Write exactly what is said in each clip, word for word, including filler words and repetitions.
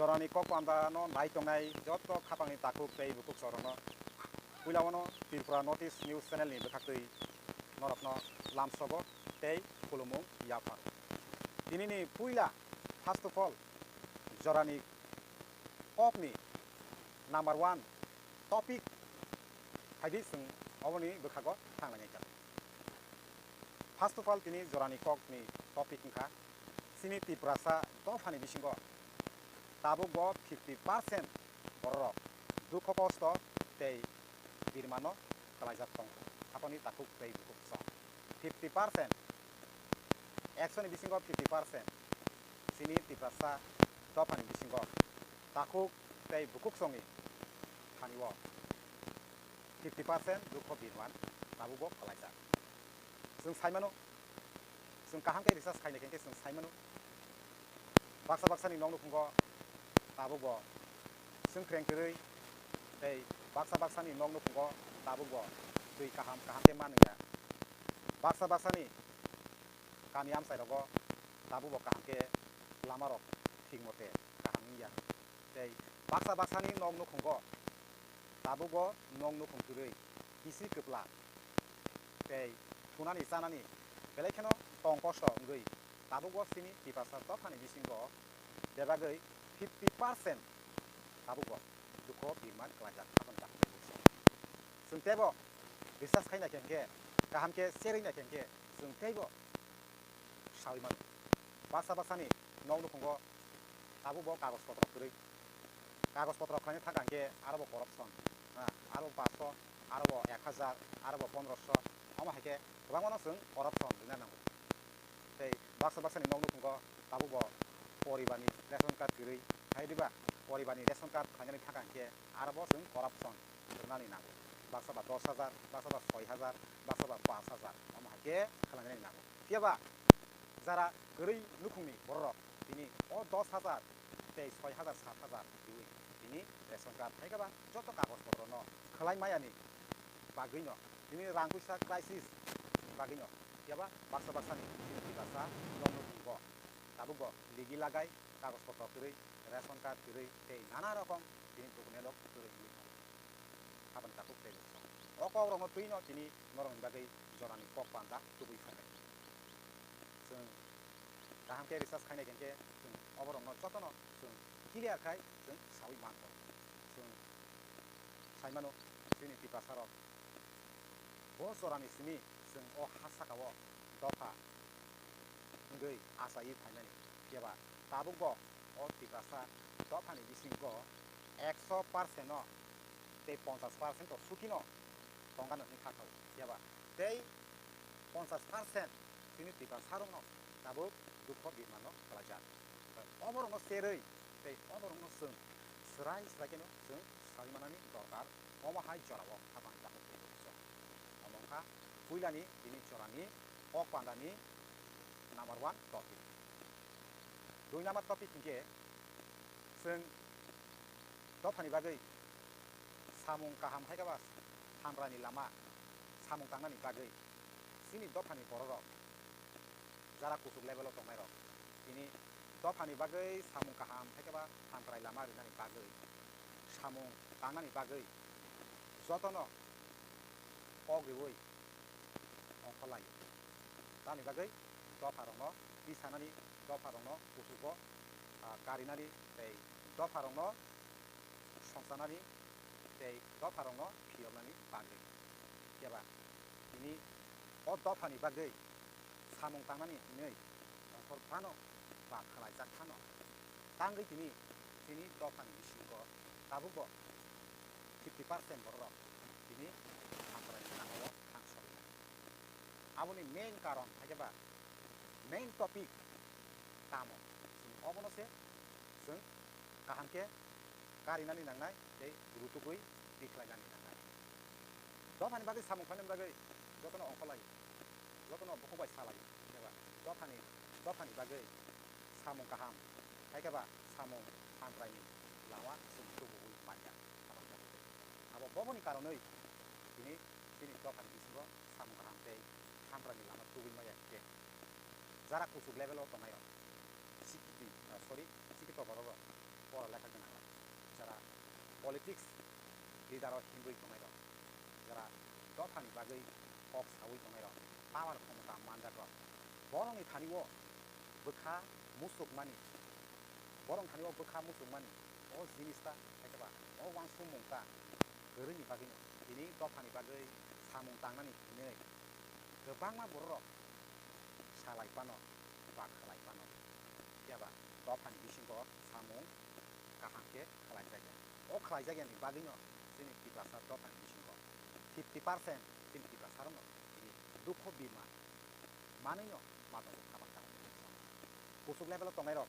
Jorani kok panda no nai tongnai joto khapangni takhuk tei bukhuk sorokno puila wano Tripura North East News Channel ni bwkhaktwi norokno lamsogo tei khulumung yaphar. Tinini puila first of all jorani kokni number one topic phaidi chwng oboni bwkhago thanglainai kha. First of all tini jorani kokni topic wngkha chini Tiprasa dophani bisingo tabukbo fifty percent bororok dukho kosto tei birmano kwlaijak tongkha. Aboni takhuk tei bukhuk sok fifty percent, ekshoni bisingo fifty percent chini Tiprasa dophani bisingo takhuk tei bukhuk songni thani o fifty percent dukho birman tabukbo kwlaijak. Chwng sai mano, chwng kaham khe research khaina khe chwng sai mano. Baksa baksani nok nukhungo tabukbo chwng kreng kwrwi tei baksa baksani nok nukhungo tabukbo twi kaham kaham khe manliya. Baksa baksani kami amchai rogo tabukbo kaham khe lama rok thik mote kaham wngya. Tei baksa baksani nok nukhungo tabukbo nok nukhung kwrwi kisi kwpla tei thunani chanani belai kheno tong kosto wngwi tabukbo chini Tiprasa dophani bisingo bebagwi fifty percent tabukbo dukho birman kwlaijak aboni takhuk tei bukhuk sok. Chwng teibo research khaina khe hwnkhe kaham khe cherwi na khe hwnkhe chwng teibo sawi mano. Baksa baksani nok nukhungo tabukbo kagoj potro kwrwi. Kagoj potro khlaina thangkha hwnkhe aro bo corruption, ha, aro bo paanch sho, aro bo ek hajar, aro bo pondro sho, omo hai khe kwbangmano chwng corruption rwna nango. Tei baksa baksani nok nukhungo tabukbo poribarni ration card kwrwi, hai diba? Poribarni ration card khlainani thangkha hwnkhe aro bo chwng corruption rwnani nango. Baksa ba dos hajar, baksa ba soi hajar, baksa ba paanch hajar, omo hai khe khlainani nango. Phiya ba jara kwrwi nukhungni bororok tini o dos hajar tei soi hajar, sat hajar riwi tini ration card hai khe ba joto kagoj potrono khlai mayani bagwino, tini rang puisa crisis ni bagwino, phiya ba baksa baksani tini Tiprasa nok nukhungo tabukbo ligi lagai kagoj potro kwrwi, ration card kwrwi tei nana rokom tini document rok kwrwi wngwi tongo. Aboni takhuk tei bukhuk sok. O kok rokno twino tini norokni bagwi jorani kok panda tubui phainai. Chwng kaham khe research khainai khe chwng oborokno jotono chwng clear khai chwng sawi mankha. Chwng sai mano chini Tiprasa rok bo jorani simi chwng o ha saka o dopha wngwi achaiwi phainani. Phiya ba tabukbo o Tiprasa dophani bisingo ekso percent no tei ponchash percent o sukino tongkha no hwnwi kha kha o. Phiya ba tei ponchash percent chini Tiprasa rokno tabuk dukho birmano kwlaijak. Oborokno cherwi tei oborokno chwng swrai swrai kheno chwng sawi manani dorkar. Omo hai jorao khapang takhuk tei bukhuk sok. Omo wngkha puilani tini jorani kok pandani number one topic. Dui number topic hwnkhe chwng dophani bagwi samung kaham hai khe ba hamrani lama samung tangnani bagwi chini dophani bororok jara kuchuk level o tongnairok tini dophani bagwi samung kaham hai khe ba hamkrai lama rinani bagwi samung tangnani bagwi jotono kok riwi ongkhorlaio. Tamni bagwi dopharokno tisanani, dopharokno kuchugo, ah, karinani tei dopharokno songchanani tei dopharokno phiyoknani bagwi. Keba tini o dophani bagwi samung tangnani hwnwi ongkhor phano ba khwlaijak phano tangwi tini chini dophani bisingo tabukbo fifty percent bororok tini hamkraini lama o thang sori nai. Aboni main karon hai khe ba main topic tamo chwng obono se chwng kaham khe karinani nangnai tei rutugwi tikhlainani nangnai. Dophani bagwi samung khlainani bagwi jotono ongkholai, jotono bukhuk bai salai, khe ba dophani, dophani bagwi samung kaham, hai khe ba samung hamkraini lama chwng tubuwi manya. Abo boboni karonwi tini chini dophani bisingo samung kaham tei hamkraini lama tubuwi manya khe jara kuchuk level o tongnai rok, sikiti, ah, sorry, sikito borok rok, Borok lekha gwnang rok, jara politics leader o himwi tongnai rok, jara dophani bagwi kok sawi tongnai rok, power khomota manjak rok, borokni thani o bwkha muchukmani, borokni thani o bwkha muchukmani o jinis ta, khe ba o uansukmung ta kwrwini bagwino tini dophani bagwi samung tangnani hinwi kwbangma borok rok salai phano ba khlai phano, phiya ba dophani bisingo samung kaham khe khlaijakya. O khlaijakyani bagwino chini Tiprasa dophani bisingo fifty percent chini Tiprasa rokno tini dukho bima manwino ma tongo khabang khabang. Kuchuk level o tongnai rok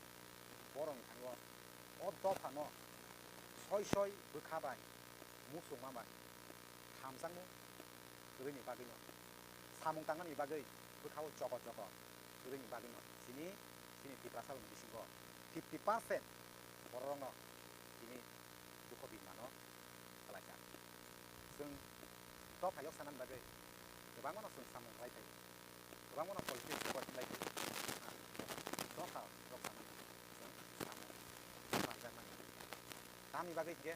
borokni thani o, o dophano soi soi bwkha bai muchungma bai hamjakmung kwrwini bagwino, samung tangnani bagwi bwkhao chokol chokol kwrwini bagwino chini, chini Tiprasa rokni bisingo fifty percent borok rokno tini dukho bimano khlaijak. Chwng dopha yok sanani bagwi kwbangmano chwng samung khlai phaio, kwbangmano politics support khlai phaio. Ah, dopha yok sanani chwng samung khlaijakmani. Tamni bagwi hinkhe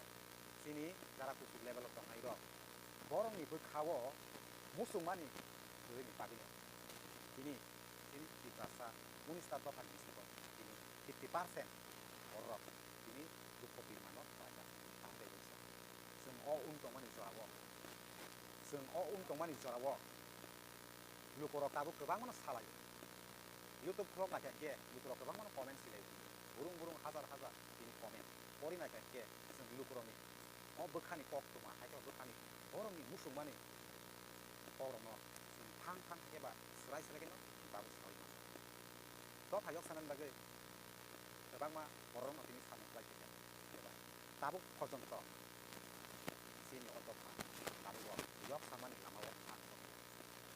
chini jara kuchuk level o tongnai rok, borokni bwkha o muchungmani kwrwini bagwino tini, tini Tiprasa unis ta dophani bisingo tini fifty percent borok tini dukho bimano khlaijak. Tamtei wngsa chwng o wng tongmani jora o, chwng o wng tongmani jora o lukurok tabuk kwbangmano salaio. YouTube khulok naikha khe lukurok kwbangmano comment silai, burung burung hazar hazar tini comment pori naikha khe chwng lukurokni o bwkhani koktwma, hai khe bwkhani borokni muchungmani kokrokno chwng thang thang khe ba swrai swrai kheno tabuk saui mano. Dopha yok sanani bagwi kwbangma borokno tini samung khlai khe eba tabuk porjonto chini o dopha tabuk o yok samani lama o thang sok.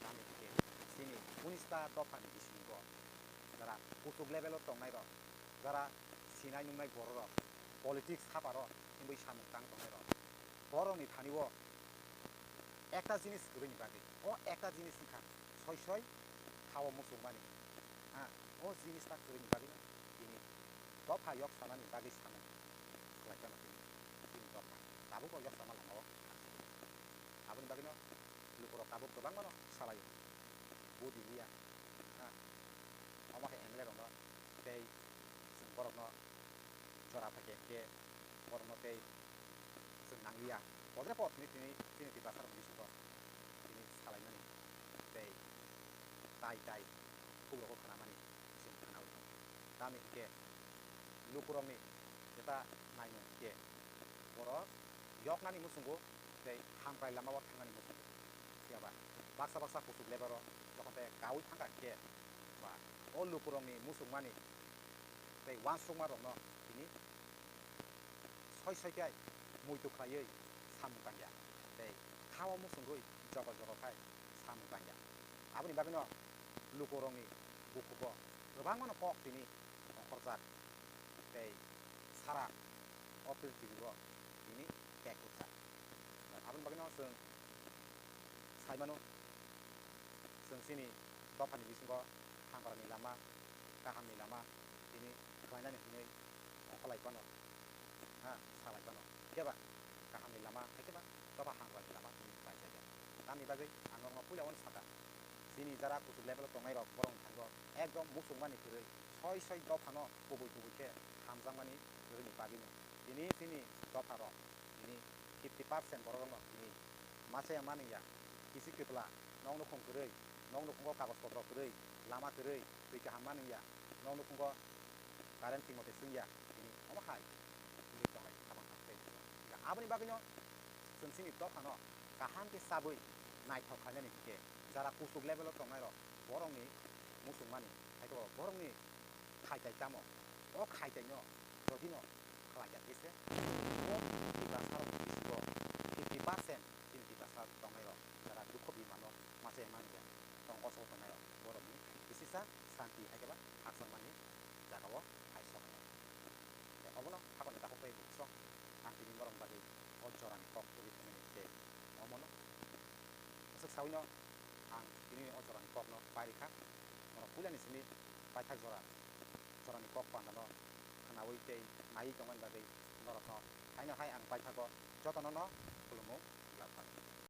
Tamni hwnkhe chini unis ta dophani bisingo jara kuchuk level o tongnai rok, jara sinai nungnai borok rok, politics haparo himwi samung tang tongnai rok, borokni thani o ekta jinis kwrwini bagwi, o ekta jinis wngkha soi soi ha o muchungmani. Ha, o jinis ta kwrwini bagwino tini dopha yok sanani bagwi samung khlai kha tini, tini dopha tabuk o yok sama lama o. Aboni bagwino lukurok tabuk kwbangmano salaio, budi liya. Ha, omo hai M L A rokno tei chwng borokno jora phaikhe hwnkhe borokno tei chwng nangliya. Podre pod hinwi tini chini Tiprasa rokni bisingo tini salaimani tei tai tai khub rogo khnamani chwng khnaui tongo. Tamni hwnkhe lukurokni jeta naimung hwnkhe borok yoknani muchungo tei hamkrai lama o thangnani muchungo. Phiya ba baksa baksa kuchuk level o jokhon tei kaui thangkha hwnkhe ba o lukurokni muchungmani tei uansukma rokno tini soi soi khe muitu khlaiwi samung tangya tei kha o muchungwi jogo jogo khai samung tangya. Aboni bagwino lukurokni bukhugo kwbangmano kok tini ongkhorjak tei sara o prithibi o tini pek rwkjak. Aboni bagwino chwng sai mano, chwng chini dophani bisingo hamkrani lama, kahamni lama tini khlainani hwnwi ongkholai phano, ha, salai phano, khe ba kahamni lama hai khe ba dopha hamkrani lama tini paijak ya. Tamni bagwi ang norokno puila uansukha, chini jara kuchuk level o tongnai rok borokni thango ekdom muchungmani kwrwi soi soi dophano kubui kubui khe hamjakmani kwrwini bagwino tini chini dopha rok tini fifty percent borok rokno tini machaya manwi ya, kisi kwpla, nok nukhung kwrwi, nok nukhungo kagoj potro kwrwi, lama kwrwi, twi kaham manwi ya, nok nukhungo current thik mote swngya, tini omo hai wngwi tonglai khabang kha tei. Aboni bagwino chwng chini dophano kaham khe chabwi naithok khlainani hwnkhe jara kuchuk level o tongnai rok borokni muchungmani, hai khe borokni khaitai tamo, o khaitaino jodino khlai ya khe se o Tiprasa rokni bisingo fifty percent chini Tiprasa tongnai rok jara dukho bimano machaya manwi ya tong, o sabo tongnai rok borokni bisisa santi hai khe ba khakchangmani jagao hai sok. Tei obono hakoni takhuk bai bukhuksong ang tini borok bagwi o jorani kok tubui tongmani tei omono bwswk sawino ang tini o jorani kokno pai rikha. Bono puilani simi paithak jora, jorani kok pandano khwnaui tei naiwi tongmani bagwi norokno haino hai ang paithago jotono no khulumung yaphar.